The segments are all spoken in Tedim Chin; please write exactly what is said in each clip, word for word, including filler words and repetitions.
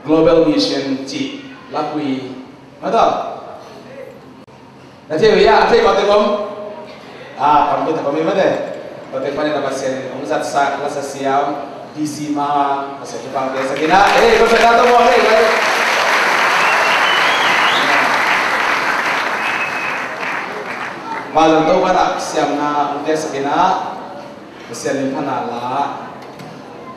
Global Mission cih lakui mata. Na thei uh hia, a thei kawte om. A, kam tu ta kom i mate. Kawte panin a Pasian in hong zatsak lasa siam D C ma, Pasian thupha pia sakin ah. Ei, Pasian na tawh maw, ei, ei. Mazan to panin siamna hong pia sakin ah. Pasian min phatna la,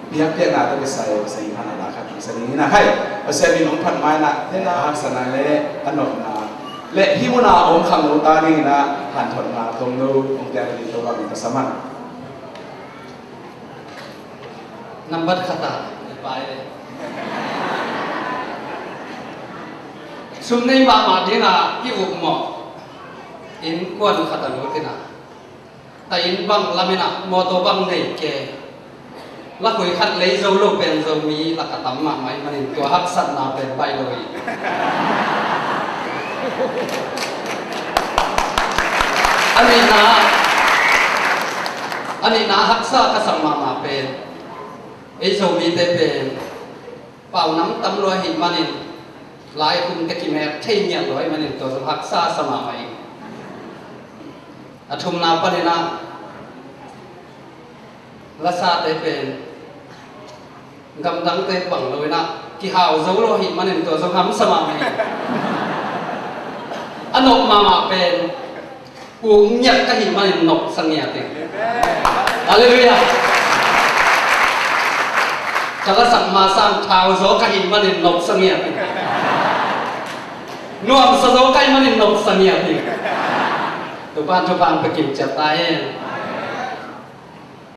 biakpiakna tawh kisai, Pasian min phatna la khat kisa ding hi na khai. Pasian min hong phat ma-in ah, tena haksatna le a nopna le hih muna om khangno ta dingin ah hanthotna tawmno hong piak ding Topa min tawh sa man. Nambat khat ah, pai le. Sum nei mahmah dingah i uk mawh. Innkuan khat a lut in ah, ta inn bang lam in ah mawtaw bang nei ke. Lakui khat lei zo lo pen Zomi lak ah tam mahmah ahih manin tua haksatna pen baih lo hi. A nihna, a nihna haksa ka sak mahmah pen ei Zomite pen pau nam tam lua ahih manin, lai khum te kimek thei ngiat lua ahih manin tua zong haksa sa mahmah hi. A thumna panin ah, lasate pen gamdangte bang lo in ah kihau zo lo ahih manin tua zong hamsa mahmah hi. A nop mahmah pen uk ngiat ka hih manin nopsa ngiat hi. Halleluiah. Ka lasak ma sang thau zaw ka hih manin nopsa ngiat hi. Nuamsa zaw ka hih manin nopsa ngiat hi. Topa'n thupha pia kim ciat ta hen.